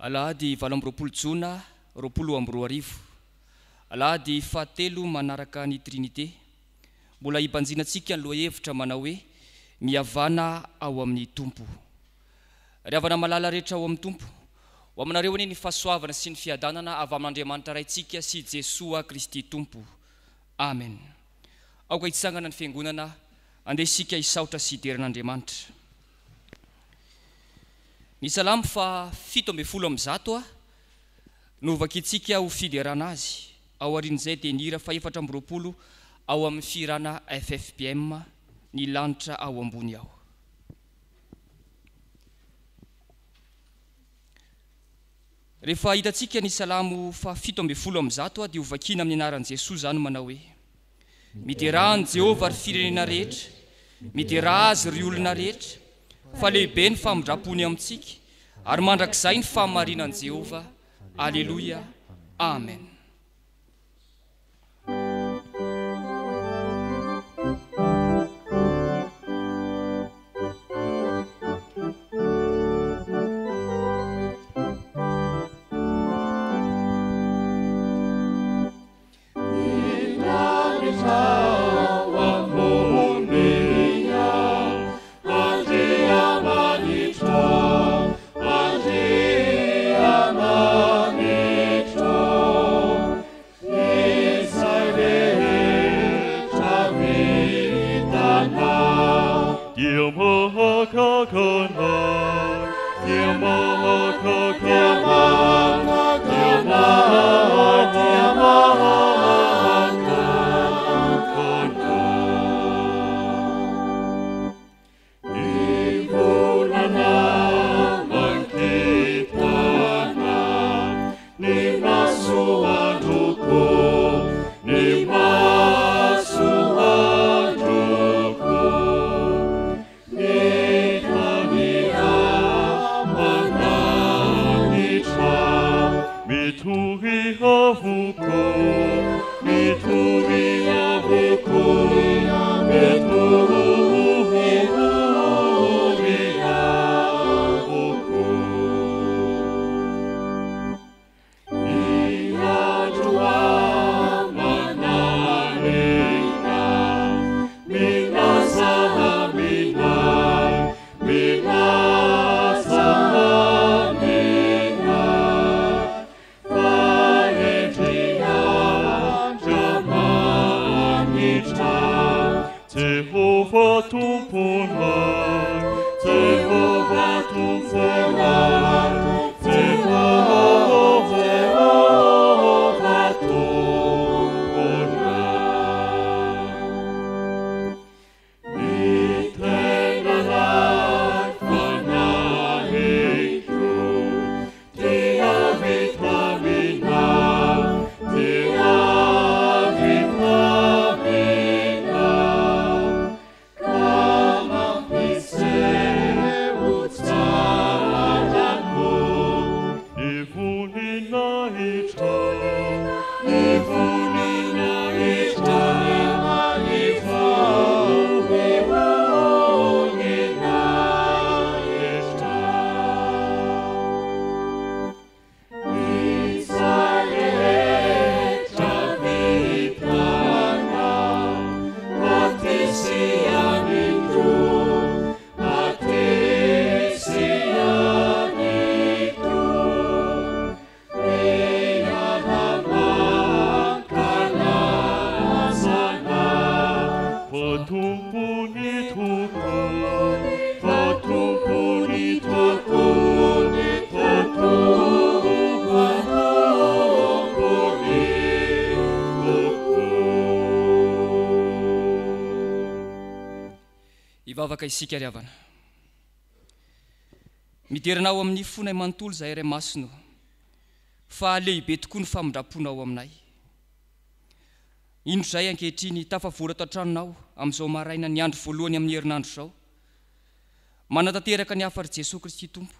Alahady 28 jona 2020. Alahady fahatelo manaraka ny Trinite. Mbola hibanjinantsika ny lohahevitra manao hoe Mihavana ao amin'ny Tompo. Ry havana malala rehetra ao amin'ny Tompo, ho aminareo anie ny fahasoavana sy ny fiadanana avy amin'Andriamanitra Raintsika sy Jesoa Kristy Tompo. Amen. Aoka hitsangana ny Fiangonana, andeha isika hisaotra sy hidera an'Andriamanitra. Ny Salamo faha 117 a no hovakintsika ho fiderana Azy. Ao aorian'izay dia ny hira faha 24 ao amin'ny fihirana ffpm, Ny lanitra ao ambony ao. Rehefa hitantsika ny Salamo faha 117 a dia hovakiana amin'ny anaran'i Jesoa izany manao hoe, Miderà an'i Jehovah, ry firenena rehetra, miderà Azy, ry olona rehetra, fa lehibe ny famindram-pony amintsika, ary mandrakizay ny fahamarinan'i Jehovah. Aleloia. Amen. Hivavaka isika ry havana. Midera Anao amin'ny fonay manontolo izahay Ray Masina o, fa lehibe tokoa ny famindram-ponao aminay. Indro izahay ankehitriny tafavory ato an-tranonao amin'izao maraina ny andro voalohany amin'ny herinandro izao, manatanteraka ny hafatr'i Jesoa Kristy Tompo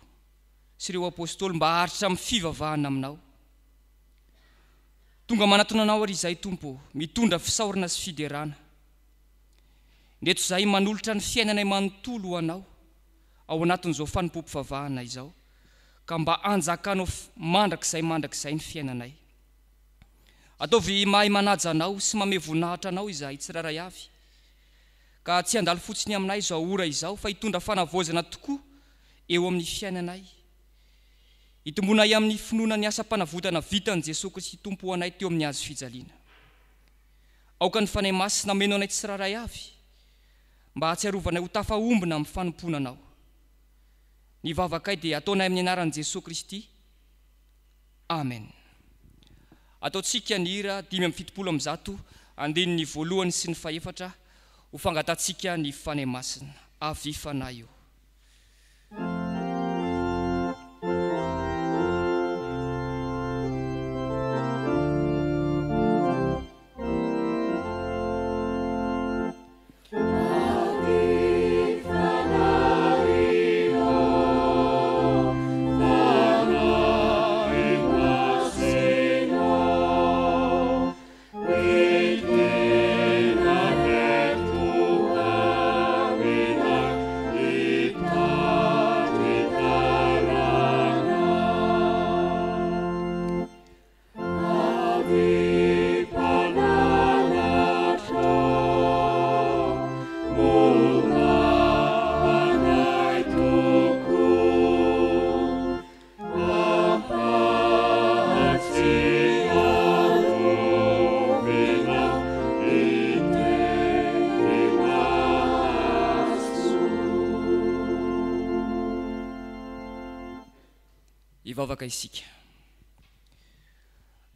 sy ireo Apôstôly mba haharitra amin'ny fivavahana aminao. Tonga manatona Anao àry izahay Tompo ô, mitondra fisaorana sy fiderana. Ndreto izahay manolotra ny fiainanay manontolo ho Anao ao anatin'izao fanompoam-pivavahana izao. ka mba hanjakanao mandrakizay mandrakizay ny fiainanay. Ataovy mahay manaja Anao sy mamehy voninahitra Anao izahay tsirairay avy, ka tsy handalo fotsiny aminay izao ora izao fa hitondra fanavaozana tokoa eo amin'ny fiainanay. Hitomboanay amin'ny finoana ny asam-panavotana vitan'i Jesoa Kristy Tompo ho anay teo amin'ny hazo fijaliana. Aoka ny Fanahy Masina hameno anay tsirairay avy mba hahatsiarovanay ho tafahombina amin'ny fanompoana Anao. Ny vavakay dia ataonay amin'ny anaran'i Jesoa Kristy. Amen. Ataontsika ny hira 175 andininy voalohany sy ny fahefatra ho fangatantsika ny Fanahy Masina. Avia Fanahy ô. Hivavaka isika.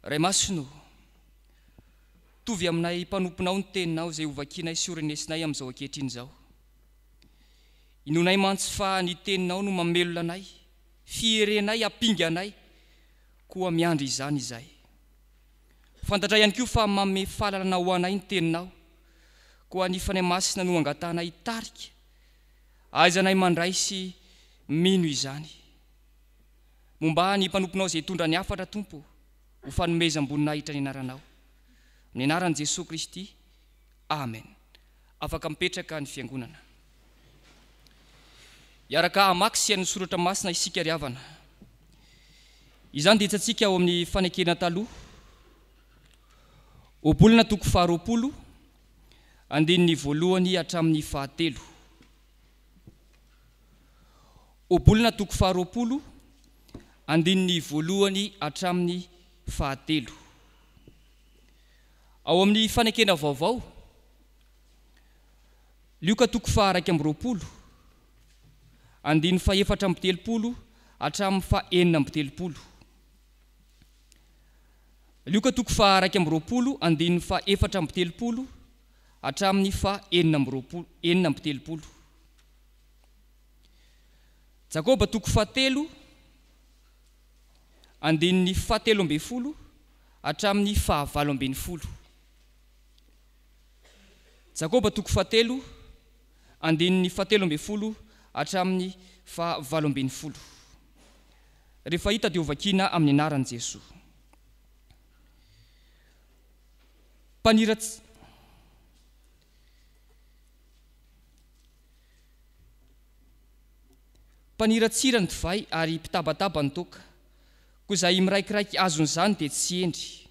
Ray Masina ô, tovy aminay mpanomponao ny Teninao izay hovakianay sy horenesinay amin'izao ankehitriny izao. Inoanay mantsy fa ny Teninao no mamelona anay, fierenay, ampinga anay, koa miandry izany izahay. Fantatray ihany koa fa manome fahalalana ho anay ny Teninao, koa ny Fanahy Masina no angatahanay hitarika, ahaizanay mandray sy mino izany. Momba ny mpanomponao izay hitondra ny hafatra, Tompo, ho fanomezam-boninahitra ny Anaranao. Amin'ny Anaran'i Jesoa Kristy. Amen. Afaka mipetraka ny Fiangonana. Hiaraka hamaky sy haino Soratra Masina isika ry havana. Izany dia hitantsika ao amin'ny Fanekena Taloha, Ohabolana toko faharoapolo, andininy voalohany hatramin'ny fahatelo. Ohabolana toko faharoapolo, andininy voalohany hatramin'ny fahatelo. Ao amin'ny Fanekena Vaovao, Lioka toko faha-21, andininy faha-34 hatramin'ny faha-36. Lioka toko faha-21, andininy faha-34 hatramin'ny faha-26, 36. Jakoba toko fahatelo, andininy fahatelo ambin'ny folo hatramin'ny fahavalo ambin'ny folo. Jakoba toko fahatelo, andininy fahatelo ambin'ny folo hatramin'ny fahavalo ambin'ny folo. Rehefa hita dia hovakina amin'ny anaran'i Jesoa. Mpaniratsy. Mpaniratsira ny divay ary mpitabataba ny toaka, koa izay miraikiraiky azon'izany dia tsy hendry.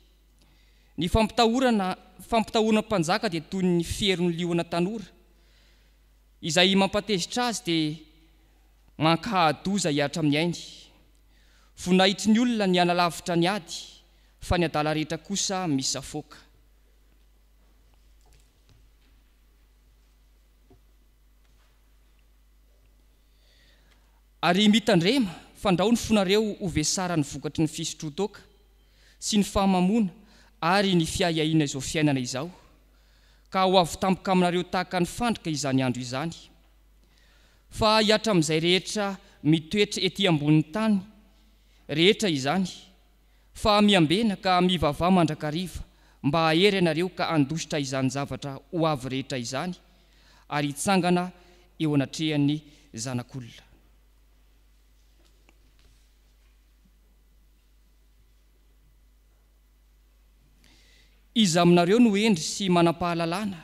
Ny fampitahorana fampitahorana mpanjaka dia toy ny fieron'ny liona tanora, izay mampatezitra azy dia mankahadoza hihatra amin'ny ainy. Voninahitry ny olona ny hanalavitra ny ady, fa ny adala rehetra kosa misafoaka. Ary mitandrema, fandrao ny fonareo ho vesaran'ny vokatry ny fisotroan-toaka, sy ny fahamamoana ary ny fiahiahiana izao fiainana izao, ka ho avy tampoka aminareo tahaka ny fandrika izany andro izany. Fa hihatra amin'izay rehetra mitoetra ety ambonin'ny tany rehetra izany, Fa miambena ka mivavaha mandrakariva mba hahery ianareo ka handositra izany zavatra ho avy rehetra izany ary hitsangana eo anatrehan'ny Zanak'olona. Iza aminareo no hendry sy manam-pahalalana?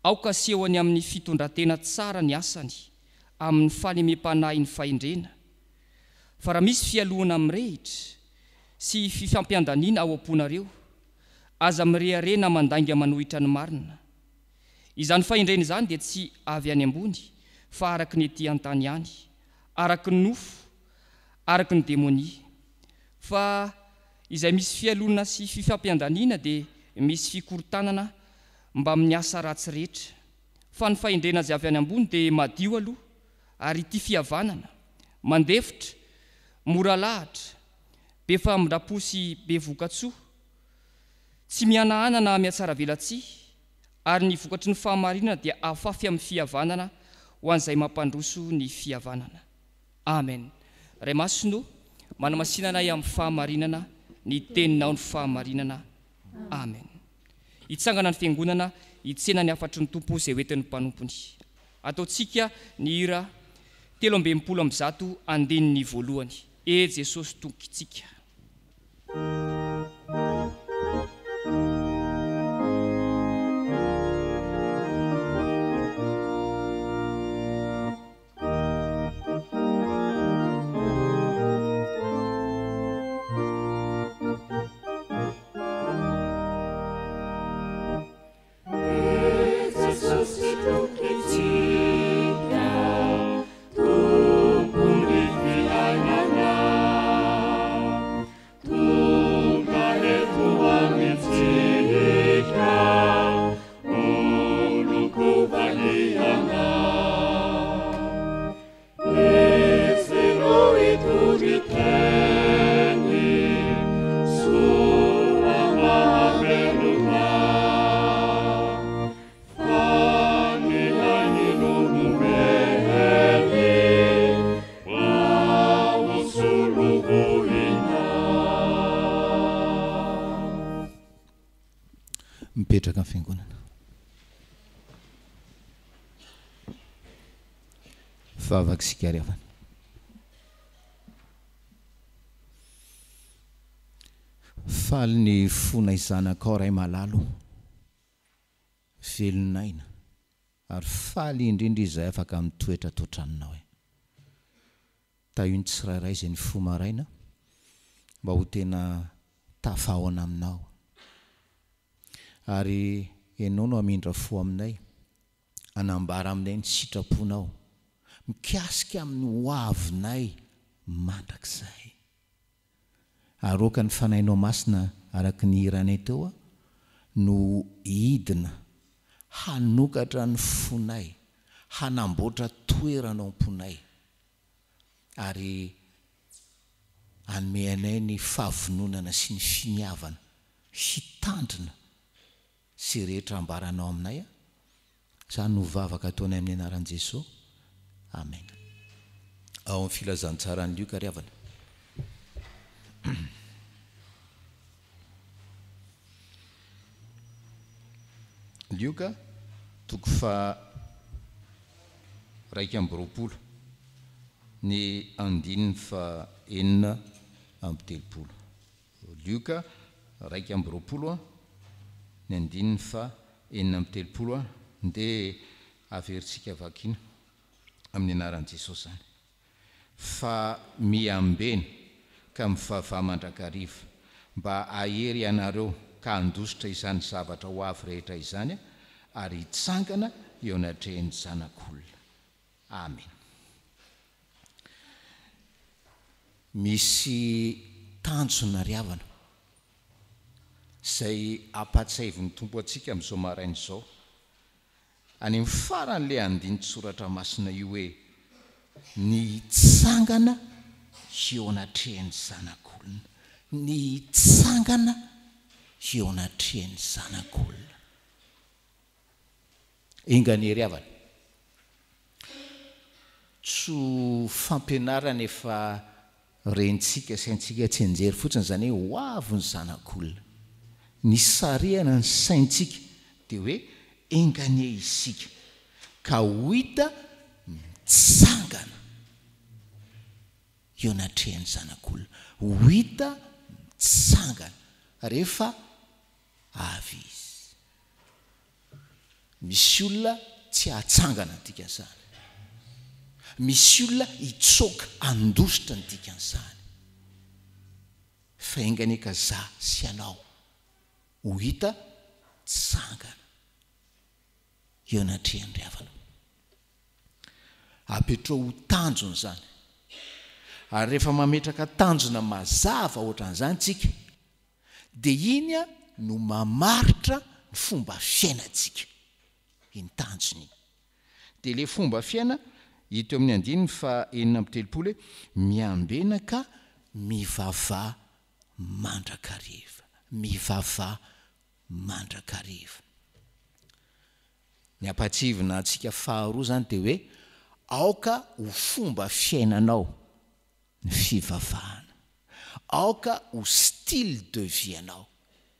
Aoka asehony amin'ny fitondran-tena tsara ny asany, amin'ny fahalemem-panahin'ny fahendrena. Fa raha misy fialohana mirehitra sy fifampiandaniana ao am-ponareo, aza mirehareha na mandainga manohitra ny marina. Izany fahendrena izany dia tsy avy any ambony, fa araka ny ety an-tany ihany, araka ny nofo, araka ny demonia. Fa izay misy fialonana sy fifampiandaniana dia misy fikorontanana mbamin'ny asa ratsy rehetra. Fa ny fahendrena izay avy any ambony dia madio aloha, ary tia fihavanana, mandefitra, mora lahatra, be famindram-po sy be voka-tsoa, tsy mihanahana na mihatsaravelatsihy, ary ny vokatry ny fahamarinana dia afafy amin'ny fihavanana ho an'izay mampandroso ny fihavanana. Amen. Ray Masina ô, manamasina anay amin'ny fahamarinana, ny Teninao ny fahamarinana. Amen. Hitsangana ny Fiangonana hitsena ny hafatry ny Tompo izay hoentin'ny mpanompony. Ataontsika ny hira 163 andininy voalohany. E Jesosy Tokintsika. Mipetraka ny fiangonana. Vavaka isika ry havana. Faly ny fonay zanakao Ray malala o. Velon'aina ary faly indrindra izahay afaka mitoetra ato an-tranonao e. Tahio ny tsirairay izay nifoha maraina mba ho tena tafahaona aminao. Ary Ianao no hamindra fo aminay, hanambara aminay ny sitraponao mikasika amin'ny ho avinay mandrakizay. Aroaka ny Fanahinao Masina araka ny hiranay teo no hidina hanokatra ny fonay, hanamboatra toerana ao am-ponay ary hanome anay ny fahavononana sy ny finiavana hitandrina sy rehetra ambaranao aminay a! Izany no vavaka ataonay amin'ny anaran'i Jesoa. Amen. Ao amin'ny filazantsaran'i Lioka ry havana. Lioka toko faha 21 ny andininy faha 36. Lioka 21 ny andininy faha 36 ndeha averintsika vakiana amin'ny anaran'i Jesosy izany. Fa miambena ka mivavaha mandrakariva, mba hahery anareo ka handositra izany zavatra ho avy rehetra izany ary hitsangana eo anatrehan'ny Zanak'olona. Amena. Misy tanjona ry havana izay ampahatsiahivin'ny Tompo antsika amin'izao maraina izao. Any amin'ny faran'ilay andinin-tsoratra masina io hoe, Ny hitsangana eo anatrehan'ny Zanak'olona. Ny hitsangana eo anatrehan'ny Zanak'olona. Enga anie ry havana. Tsy ho fampianarana efa rentsika sy haintsika tsianjery fotsiny izany hoe ho avy ny Zanak'olona. Ny hisarihana ny saintsika dia hoe enga anie isika ka ho hita mitsangana eo anatrehan'ny Zanak'olona. Ho hita mitsangana rehefa avy Izy. Misy olona tsy hahatsangana ny dikan'izany. Misy olona hitsoaka handositra ny dikan'izany. Fa enga anie ka za sy ianao ho hita tsangana eo anatrehan'ny ry havana. Apetrao ho tanjona izany. Ary rehefa mametraka tanjona mazava ohatran'izany tsika dia iny no mamaritra ny fomba fiainantsika. Iny tanjona iny. Dia ilay fomba fiaina hita eo amin'ny andininy faha 36 hoe miambena ka mivavaha mandrakariva. Mivavaha mandrakariva. Ny ampahatsiahivina antsika faharoa izany dia hoe aoka ho fomba fiainanao ny fivavahana. Aoka ho style de vie anao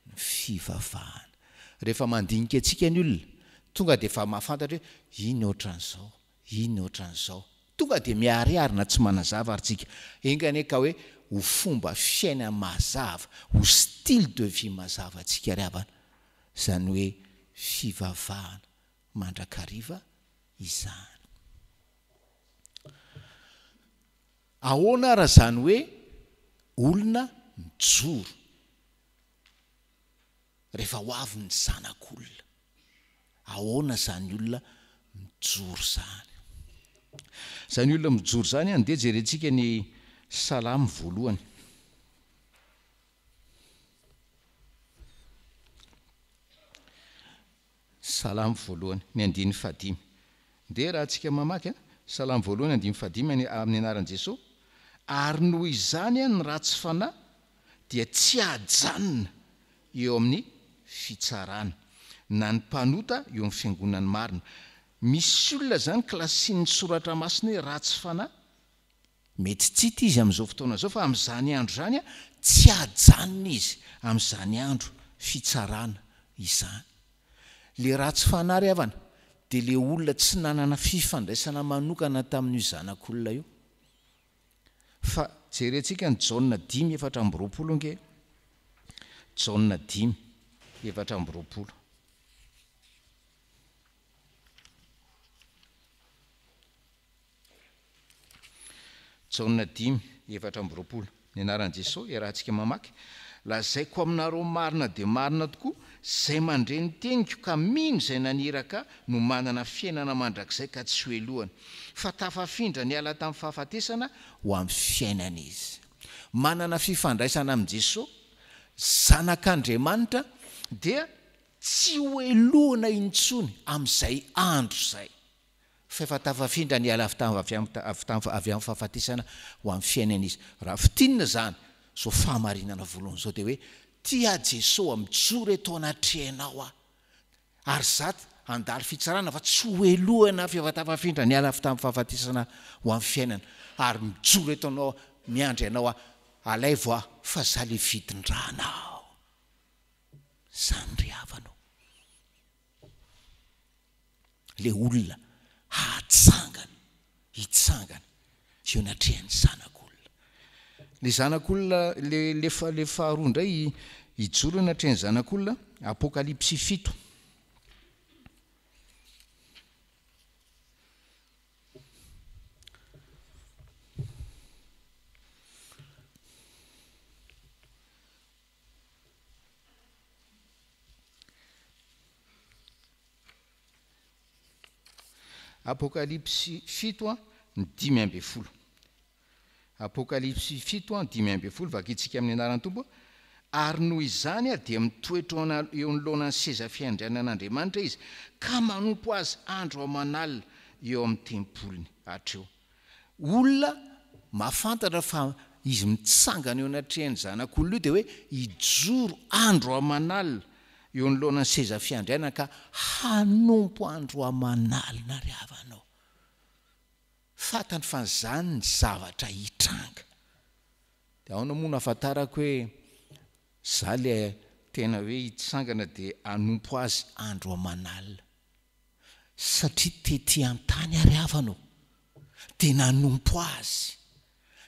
ny fivavahana. Rehefa mandinika antsika ny olona, tonga dia efa mahafantatra hoe iny ohatran'izao, iny ohatran'izao. Tonga dia miharihary na tsy manazava ary tsika. Enga anie ka hoe ho fomba fiaina mazava, ho style de vie mazava antsika ry havana, izany hoe fivavahana mandrakariva izany. Ahoana ara izany hoe olona mijoro rehefa ho avy ny zanak'olona? Ahoana izany olona mijoro izany? Izany olona mijoro izany, andeha jerentsika ny Salamo voalohany. Salamo voalohany, ny andininy fahadimy. Ndeha raha antsika mamaky an, Salamo voalohany andininy fahadimy any amin'ny anaran'i Jesoa, Ary noho izany ny ratsy fanahy dia tsy hajanona eo amin'ny fitsarana, na ny mpanota eo amin'ny fiangonan'ny marina. Misy olona izany kilasian'ny Soratra Masina hoe ratsy fanahy, mety tsy hita izy amin'izao fotoana izao fa amin'izany andro izany tsy hajanona izy amin'izany andro fitsarana izany. Le ratsy fanahy ry havana dia le olona tsy nanana fifandraisana manokana tamin'io zanak'olona io. Fa jerentsika ny Jaona dimy 24 ange, Jaona dimy 24. Jaona dimy, 24, Ny anaran'i Jesoa, iarahantsika mamaky, Lazaiko aminareo marina dia marina tokoa, izay mandre ny teniko ka mino izay naniraka Ahy no manana fiainana mandrakizay ka tsy hohelohana, fa tafafindra niala tamin'ny fahafatesana ho amin'ny fiainana izy. Manana fifandraisana amin'i Jesoa, Zanak'Andriamanitra, dia tsy hohelohana intsony amin'izay andro izay. Fa efa tafafindra niala avy tamin'ny avy amin'ny avy tamin'ny avy amin'ny fahafatesana ho amin'ny fiainana izy. Raha fintinina izany, izao fahamarinana voalohany izao dia hoe, tia ahy Jesoa, mijoro eto anatrehanao aho. Ary izaho handalo fitsarana fa tsy ho helohina aho fa efa tafafindra niala avy tamin'ny fahafatesana ho amin'ny fiainana. Ary mijoro eto anao aho, miandry anao aho, alaivo aho fa izaho ilay vidin-dranao. Izany ry havana ô. le olona hahatsangana, hitsangana eo anatrehan'ny Zanak'olona. Le Zanak'olona, le, le, le faharoa indray hijoro eo anatrehan'ny Zanak'olona, Apokalypsy fito. Apokalypsy fito a, ny 15. Apokalypsy fito a, 15, vakintsika amin'ny anaran'ny Tompo, Ary noho izany dia mitoetra eo anoloanan'ny seza fiandrianan'Andriamanitra izy, ka manompo Azy andro aman'alina eo amin'ny tempoliny hatreo. Olona mahafantatra fa izy mitsangana eo anatrehan'ny Zanak'olona io dia hoe hijoro andro aman'alina eo anoloanan'ny seza fiandrianana ka hanompo andro aman'alina ry havana ô. Fantany fa izany ny zavatra hitranga. Dia ahoana moa no ahafantarako hoe za le tena hoe hitsangana dia hanompo azy andro aman'alina? Satria tety an-tany ary havana ô, dia nanompo Azy.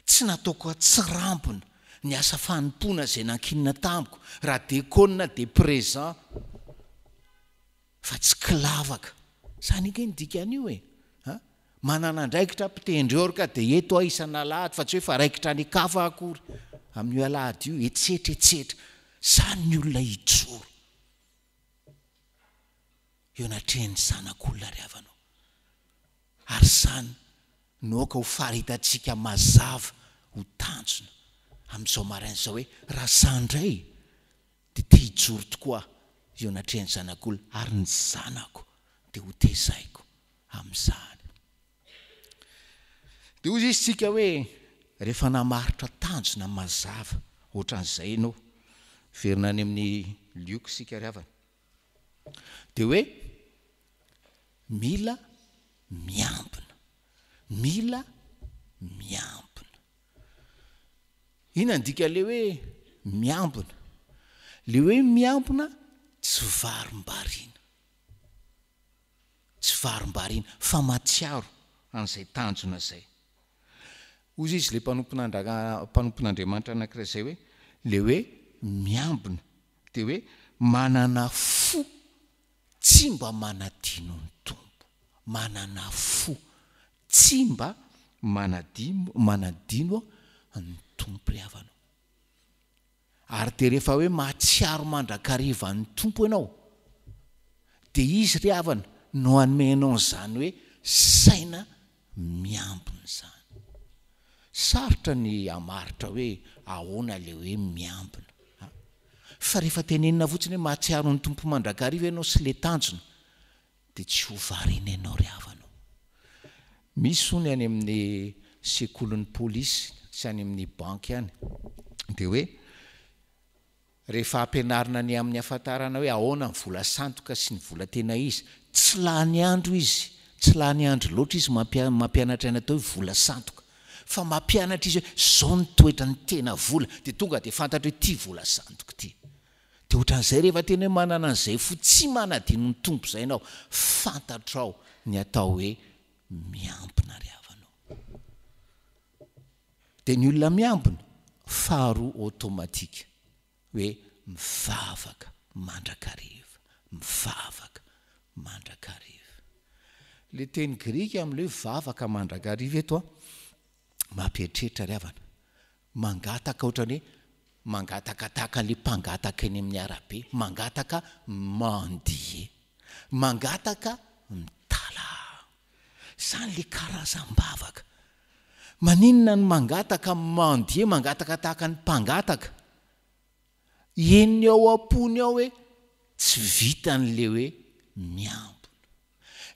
Tsy nataoko an-tsirambina ny asa fanompoana izay nankinina tamiko, raha dekona dia présent fa tsy kilavaka. Izany ange no dikan'io e! A! Manana andraikitra mpitendry orga dia eto aho isan'alahady fa tsy hoe fa raikitra any an-kafa akory amin'io alahady io, etsetra etsetra. Izany ny olona hijoro eo anatrehan'ny Zanak'olona ry havana ô. Ary izany no aoka ho faritantsika mazava ho tanjona amin'izao maraina izao hoe raha izaho indray dia te hijoro tokoa aho eo anatrehan'ny Zanak'olona ary ny zanako dia ho tezaiko amin'izany. Dia hoy izy tsika hoe rehefa namaritra tanjona mazava ohatran'izay ianao, miverina any amin'ny Lioka isika ry havana, dia hoe mila miambina, mila miambina. Inona ny dikan'ilay hoe miambina? Ilay hoe miambina tsy varimbariana. Tsy varimbariana fa mahatsiaro an'izay tanjona izay. Hoy izy ilay mpanompon'Andriamanitra anankiray izay hoe, ilay hoe miambina dia hoe manana fo tsy mba manadino ny Tompo. Manana fo tsy mba manadino manadino ny Tompo ry havana. Ary dia rehefa hoe mahatsiaro mandrakariva ny Tompo ianao, dia Izy ry havana no hanome anao an'izany hoe saina miambina izany. Sarotra ny hamaritra hoe ahoana ilay hoe miambina. Fa rehefa tenenina fotsiny hoe mahatsiaro ny Tompo mandrakariva ianao sy ilay tanjona, dia tsy ho variana ianao ry havana o. Misy hono any amin'ny sekolin'ny polisy sy any amin'ny banky any dia hoe rehefa ampianarina ny amin'ny hafantarana hoe ahoana ny vola sandoka sy ny vola tena izy, tsy lany andro izy, tsy lany andro loatra izy mampianatra ny atao hoe vola sandoka fa mampianatra izy hoe izao ny toetran'ny tena vola dia tonga dia fantatra hoe ity vola sandoka ity. Dia ohatran'izay rehefa tena hoe manana an'izay fo tsy manadino ny Tompo izay ianao, fantatrao ny atao hoe miambina ry havana ô. Dia ny olona miambina, faharoa automatique hoe mivavaka mandrakariva, mivavaka mandrakariva. Ilay teny grika amin'ilay hoe vavaka mandrakariva eto an, mampieritreritra ry havana. Mangataka ohatran'ny hoe mangataka tahaka an'ilay mpangataka eny amin'ny arabe, mangataka mendier, mangataka mitalaho. Izany ilay karazam-bavaka. Maninona no mangataka mendier, mangataka tahaka ny mpangataka? Henony ao am-pony ao hoe tsy vitan'ilay hoe miambina.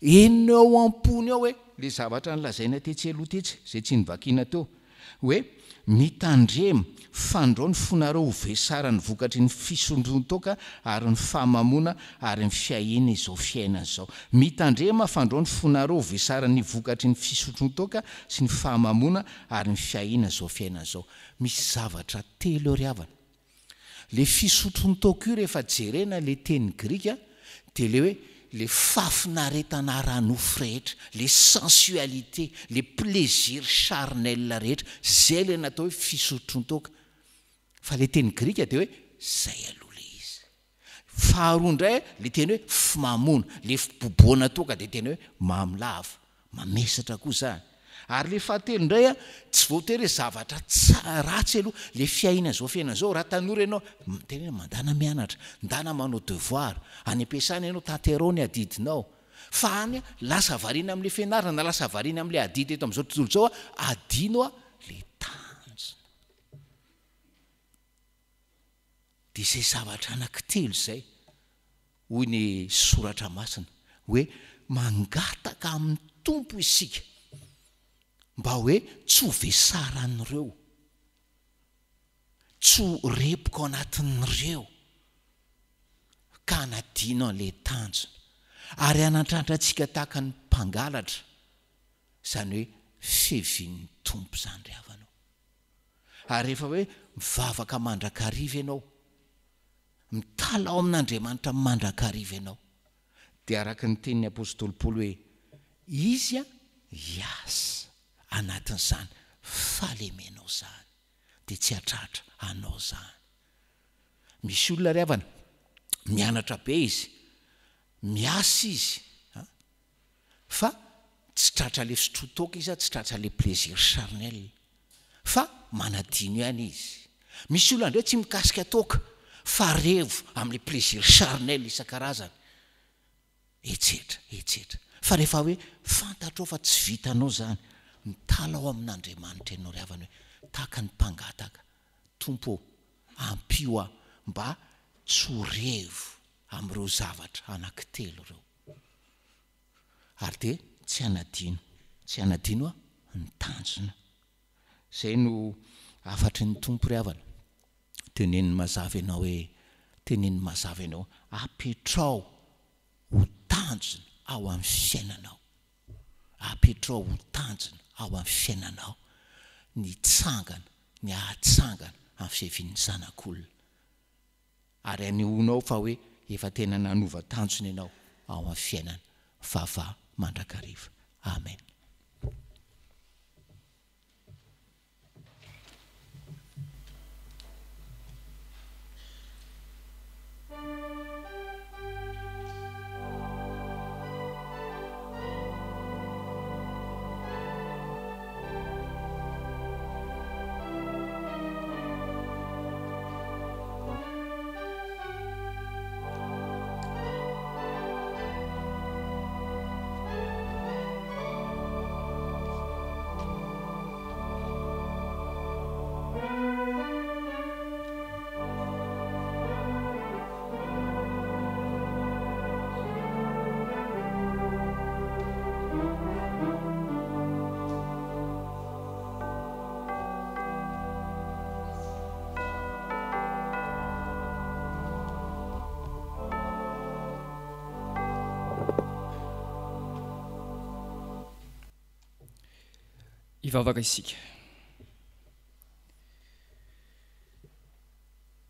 Henony ao am-pony ao hoe ilay zavatra nolazaina tetsy aloha tetsy, izay tsy novakiana teo, hoe mitandrema, fandrao ny fonareo ho vesaran'ny vokatry ny fisondron-toaka ary ny fahamamoana ary ny fiahiana izao fiainana izao. Mitandrema, fandrao ny fonareo ho vesaran'ny vokatry ny fisotron-toaka sy ny fahamamoana ary ny fiahiana izao fiainana izao. Misy zavatra telo eo ry havana. Le fisotron-toaka io rehefa jerena le teny grika dia le hoe le fahafinaretana ara-nofo rehetra, le sensualité, le plaisir charnel rehetra, zay le natao hoe fisotron-toaka. Fa le teny grika dia hoe zay aloha le izy. Faharoa indray le teny hoe fimamoana, le fibobohana toaka dia tena hoe mamy lava, mamesatra koa izany. Ary le fahatelo indray a, tsy voatery hoe zavatra tsa- ratsy aloha, le fiainana izao fiainana izao, raha tanora ianao, tena hoe mandana mianatra, ndana manao devoir, any am-piasana ianao tanterao ny adidinao, fa any lasa variana amin'le fianarana na lasa variana amin'le adidy eto amin'izao tontolo izao a, adino a le tanjona. Dia izay zavatra anankitelo izay, hoy ny Soratra Masina, hoe mangataka amin'ny Tompo isika mba hoe tsy ho vesaran'ireo, tsy ho reboka ao anatin'ireo, ka hanadino an'ilay tanjona, ary hanantratra antsika tahaka ny mpangalatra, izany hoe fiavian'ny Tompo izany ry havana ô. Ary rehefa hoe mivavaka mandrakariva ianao, mitalaho amin'Andriamanitra mandrakariva ianao, dia araka ny tenin'ny apostoly Paoly hoe, Izy hiasa anatin'izany fahalemenao izany, dia tsy hahatratra anao izany. Misy olona ry havana, mianatra be izy, miasa izy, fa. Tsy tratra le fisotroan-toaka izy, tsy tratra le plaisir charnel. Fa manadino ihany izy. Misy olona indray tsy mikasika toaka fa revo amin'le plaisir charnel isan-karazany. Etsetra, etsetra. Fa rehefa hoe fantatrao fa tsy vitanao izany, mitalaho amin'Andriamanitra ianao ry havana hoe tahaka ny mpangataka, Tompo ô, ampio aho mba tsy ho revo amin'ireo zavatra anankitelo ireo. Ary dia tsy hanadino, tsy hanadino aho ny tanjona. Izay no hafatry ny Tompo ry havana. Teneniny mazava ianao hoe, teneniny mazava ianao, apetrao ho tanjona ao amin'ny fiainanao, apetrao ho tanjona ao amin'ny fiainanao ny hitsangana, ny hahatsangana amin'ny fiavian'ny Zanak'olona. Ary anehoanao fa hoe efa tena nanova tanjona ianao ao amin'ny fiainana. Vava mandrakariva. Amen. Hivavaka isika.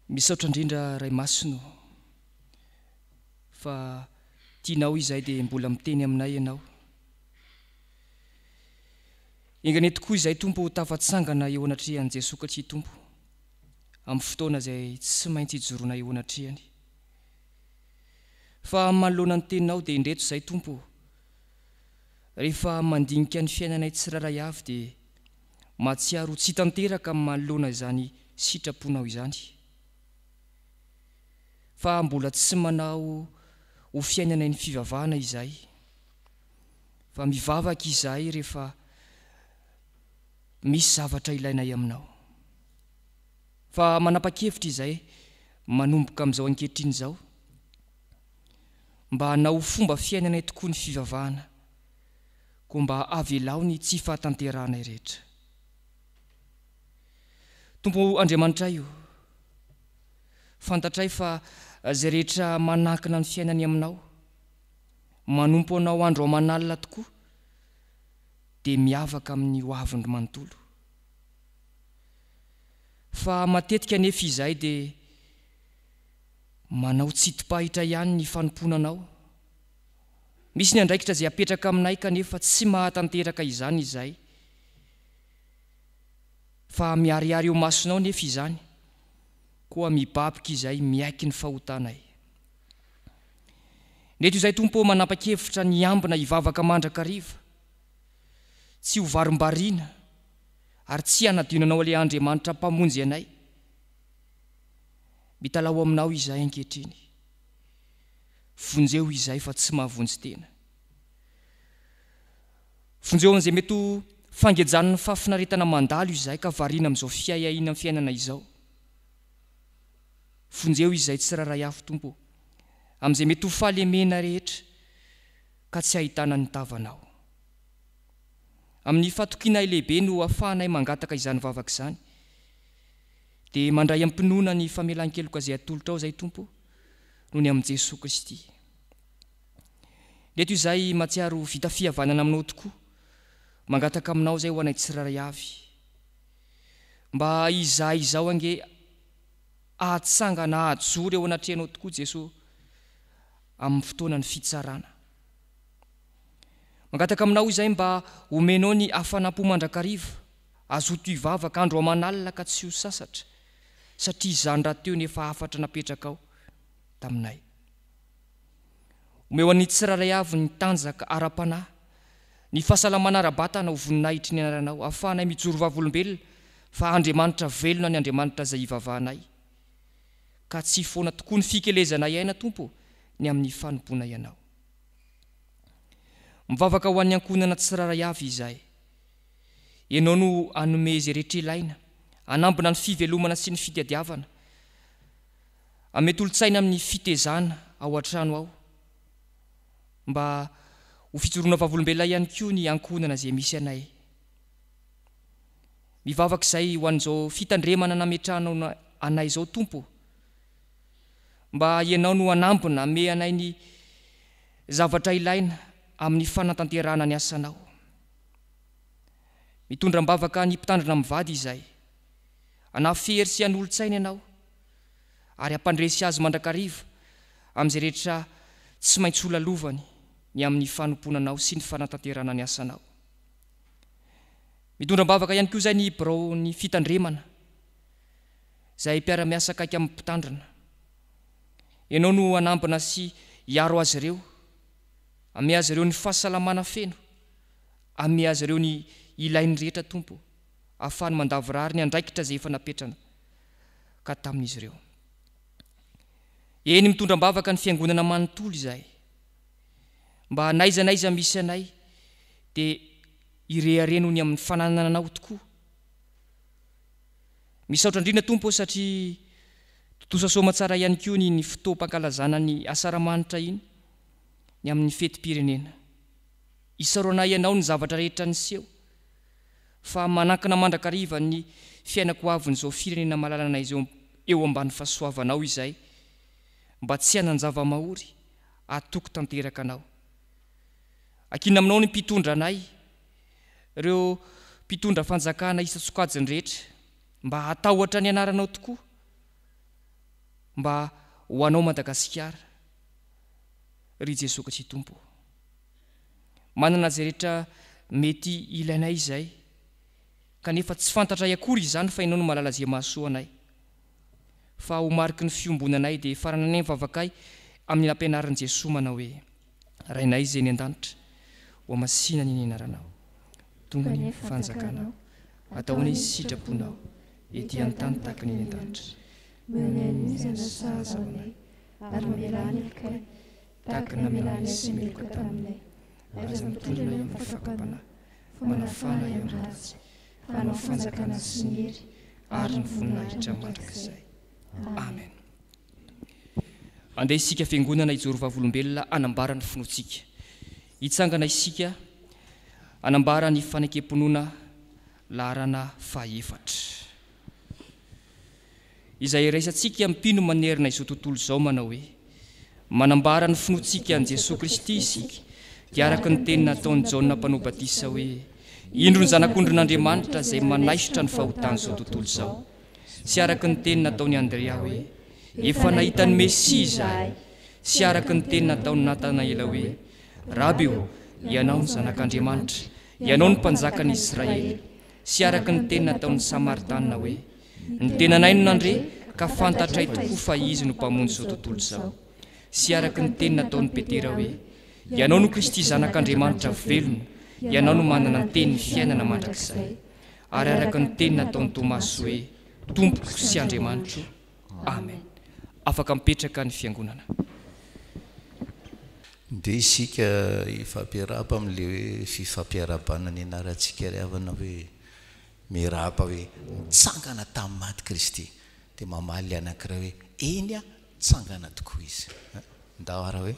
Misaotra indrindra Ray Masina ô, fa tianao izahay dia mbola miteny aminay Ianao. Enga anie tokoa izahay Tompo ho tafatsangana eo anatrehan'i Jesoa Kristy Tompo amin'ny fotoana izay tsy maintsy hijoroana eo anatrehany. Fa manoloana ny teninao dia indreto izahay Tompo ô, rehefa mandinika ny fiainanay tsirairay avy dia mahatsiaro ho tsy tanteraka manoloana izany sitraponao izany. Fa mbola tsy manao ho fiainanay ny fivavahana izahay. Fa mivavaka izahay rehefa misy zavatra ilainay aminao. Fa manapa-kevitra izahay manomboka amin'izao ankehitriny izao mba hanao ho fomba fiainanay tokoa ny fivavahana, koa mba avelao ny tsy fahatanterahanay rehetra. Tompo Andriamanitray o, fantatray fa izay rehetra manankina ny fiainany aminao, manompo anao andro aman'alina tokoa dia miavaka amin'ny hoaviny manontolo. Fa matetika anefa izahay dia manao tsidi-pahitra ihany ny fanompoana anao. Misy ny andraikitra izay apetraka aminay kanefa tsy mahatanteraka izany izahay. Fa miharihary eo masonao nefa izany, koa mibaboka izahay miaiky ny fahotanay. Nety ho izay Tompo ô manapa-kevitra ny hiambina hivavaka mandrakariva, tsy ho varimbariana ary tsy hanadino Anao ilay Andriamanitra Mpamonjy anay. Mitalaho Aminao izahay ankehitriny. Vonjeo izahay fa tsy mahavonjy tena. Vonjeo amin'izay mety ho fangejan'ny fahafinaretana mandalo izahay ka variana amin'izao fiahiahiana amin'ny fiainana izao. Vonjeo izahay tsirairay avy, Tompo ô, amin'izay mety ho fahalemena rehetra ka tsy ahitana ny tavanao. Amin'ny fatokianay lehibe no ahafahanay mangataka izany vavaka izany. Dia mandray am-pinoana ny famelan-keloka izay atolotrao izahay, Tompo, noho ny amin'i Jesoa Kristy. Ndeto izahay mahatsiaro ho vita fihavanana aminao tokoa, mangataka aminao izay ho anay tsirairay avy. Mba izahay izao ange hahatsangana hahajoro eo anatrehanao tokoa Jesoa amin'ny fotoanan'ny fitsarana. Mangataka aminao izahay mba omenao ny hafanam-po mandrakariva, hazoto hivavaka andro aman'alina ka tsy ho sasatra, satria izany rahateo no efa hafatra napetrakao taminay. Omeo an'ny tsirairay avy ny tanjaka ara-panahy. Ny fahasalamana ara-batana ho voninahitry ny anaranao, ahafahanay mijoro vavolombelona fa Andriamanitra velona ny Andriamanitra izay ivavahanay. Ka tsy foana tokoa ny fikelezanay aina, Tompo ô, ny amin'ny fanompoanay Anao. Mivavaka ho an'ny ankohonana tsirairay avy izahay. Ianao no hanome izay rehetra ilaina, hanambina ny fivelomana sy ny fitadiavana. Hanome tolo-tsaina amin'ny fitezana ao an-trano ao. Mba ho fijoroana vavolombelona ihany koa ny ankohonana izay misy anay. Mivavaka izay ho an'izao fitandremana nametrahanao anay izao Tompo ô. Mba Ianao no hanambina, hanome anay ny zavatra ilaina amin'ny fanatanterahana ny asanao. Mitondra am-bavaka ny mpitandrina mivady izahay. Hanafy hery sy hanolo-tsaina Ianao ary hampandresy azy mandrakariva amin'izay rehetra tsy maintsy ho lalovany ny amin'ny fanompoana Anao sy ny fanatanterahana ny asanao. Mitondra am-bavaka ihany koa izahay ny biraon'ny fitandremana izay mpiara-miasa akaiky amin'ny mpitandrina. Ianao no hanambina sy hiaro azy ireo, hanome azy ireo ny fahasalamana feno, hanome azy ireo ny ilainy rehetra Tompo, ahafahany mandavorary ny andraikitra izay efa napetrana ka tamin'izy ireo. Eny, mitondra am-bavaka ny Fiangonana manontolo izahay, mba n'aiza n'aiza misy anay dia hirehareha noho ny amin'ny fananana Anao tokoa. Misaotra indrindra Tompo ô satria tontosa soamatsara ihany koa ny ny fotoam-pankalazana ny Asaramanitra iny ny amin'ny fetim-pirenena. Isaoranay Ianao ny zavatra rehetra niseho fa manankina mandrakariva ny fiainako ho avin'izao firenena malalanay izao eo ambany fahasoavanao izay mba tsy hanan-java-mahory atoky tanteraka Anao. Ankina aminao ny mpitondra anay, ireo mpitondra fanjakana isan-tsokajiny rehetra, mba hatahotra ny anaranao tokoa, mba ho anao Madagasikara, ry Jesoa Kristy Tompo ô. Manana izay rehetra mety ilainay izay, kanefa tsy fantatray akory izany fa Ianao no mahalala izay mahasoa anay. Fa ho mariky ny fiombonanay dia farananay ny vavakay amin'ny nampianarin'i Jesoa manao hoe, Rainay izay any an-danitra, hohamasina anie ny anaranao. Tonga anie ny fanjakanao. Atao anie ny sitraponao, ety an-tany tahaka ny any an-danitra. Omeo anay anio izay sahaza ho anay, ary mamelà ny helokay, Tahaka ny namelanay izay meloka taminay. Ary aza mitondra anay amin'ny fakam-panahy, fa manafana ahy amin'ny ratsy. Fa Anao fanjakana sy ny hery ary ny voninahitra mandrakizay. Amen. Andeha isika Fiangonana hijoro vavolombelona hanambara ny finoantsika. Hitsangana isika hanambara ny fanekem-pinoana laharana fahaefatra. Izay iraisantsika mpino manerana izao tontolo izao manao hoe, Manambara ny finoantsika an'i Jesoa Kristy isika, dia araka ny teny nataon'i Jaona Mpanao Batisa hoe, Indro ny Zanak'ondrin'Andriamanitra izay manaisotra ny fahotan'izao tontolo izao. Sy araka ny teny nataon'i Andrea hoe, Efa nahita ny Mesia izahay. Sy araka ny teny nataon'i Natanaela hoe, Raby ô, Ianao no Zanak'Andriamanitra, Ianao no Mpanjakan'i Israely. Sy araka ny teny nataon'ny Samaritanina hoe, Ny tenanay no nandre, ka fantatray tokoa fa Izy no Mpamonjy izao tontolo izao. Sy araka ny teny nataon'i Petera hoe, Ianao no Kristy Zanak'Andriamanitra velona, Ianao no manana ny tenin'ny fiainana mandrakizay. Ary araka ny teny nataon'i Tomasy hoe, Tompoko sy Andriamanitro. Amen. Afaka mipetraka ny fiangonana. Ndeha isika hifampiarahaba amin'ilay hoe fifampiarahabana ny anarantsika ry havana hoe miarahaba hoe nitsangana tamin'ny maty Kristy. Dia mamaly ilay anankiray hoe eny a, nitsangana tokoa Izy. Ndao ara hoe.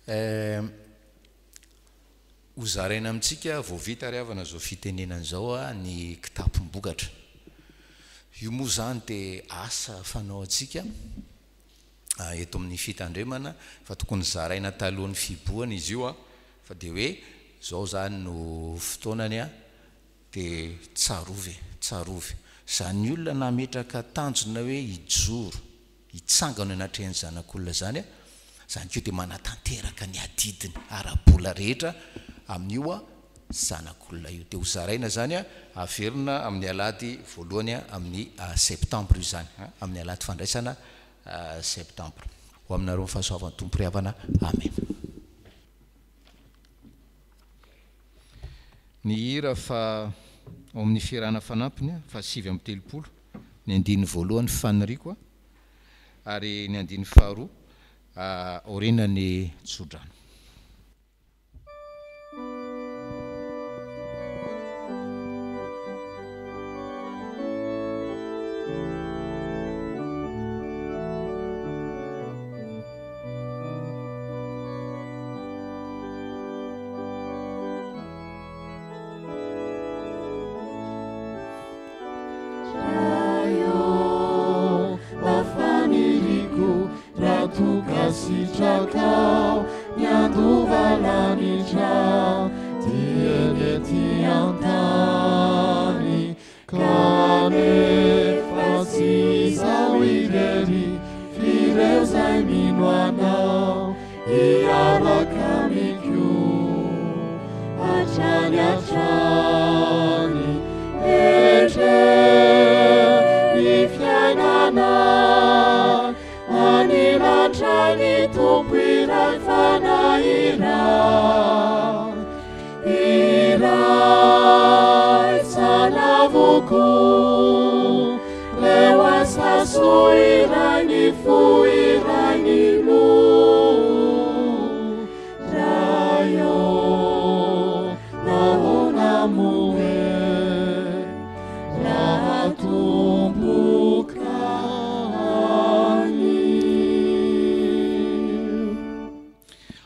Eh, ho zaraina amintsika vao vita ry havana izao fitenenana izao ny kitapom-bokatra. Io moa izany dia asa fanao antsika eto amin'ny fitandremana fa tokony zaraina talohan'ny fihibohana izy io fa dia hoe izao izany no fotoanany dia tsarovy e, tsarovy. Izany olona nametraka tanjona hoe hijoro, hitsangana eo anatrehan'ny Zanak'olona izany, izany koa dia manatanteraka ny adidiny ara-bola rehetra amin'io. Zanak'olona io. Dia hozaraina izany, averina amin'ny alahady voalohany amin'ny septambra io izany, amin'ny alahady fandraisana septambra. Ho aminareo ny fahasoavan'ny Tompo ry havana. Amena. Ny hira fa ao amin'ny fihirana fanampiny faha 39, ny andininy voalohany Faniriako ary ny andininy faharoa aorianan'ny tsodrano.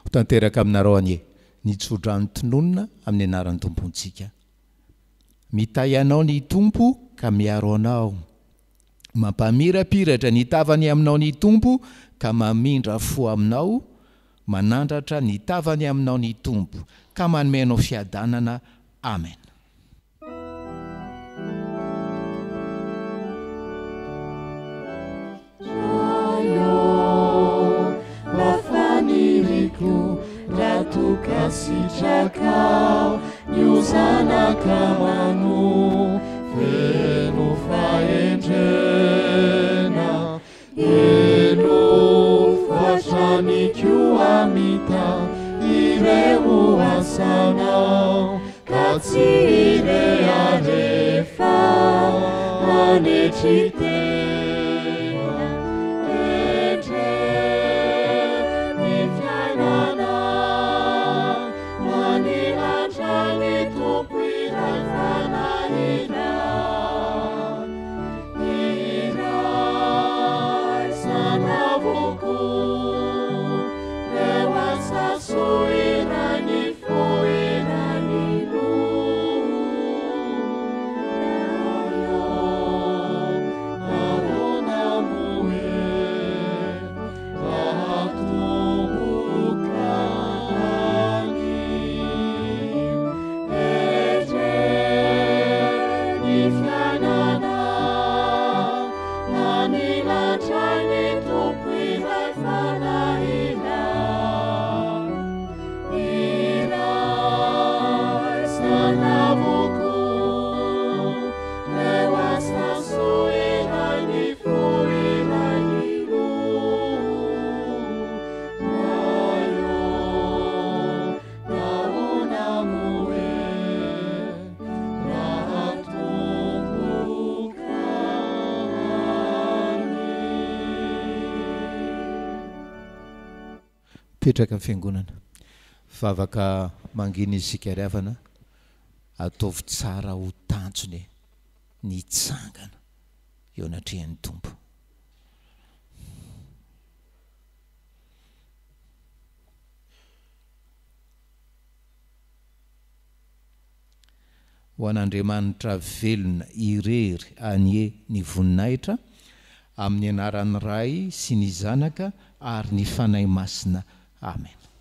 Ho tanteraka aminareo anie ny tsodrano tononina amin'ny anaran'ny Tompontsika. Mitahy anao ny Tompo ka miaro anao. Mampamirapiratra ny tavany aminao ny Tompo ka mamindra fo aminao, manandratra ny tavany aminao ny Tompo ka manome anao fiadanana. Amen. Mipetraka ny fiangonana. Vavaka mangina isika ry havana, ataovy tsara ho tanjona e, ny hitsangana eo anatrehan'ny Tompo. Ho an'Andriamanitra velona irery anie ny voninahitra, amin'ny anaran'ny Ray sy ny Zanaka ary ny Fanahy Masina. Amena.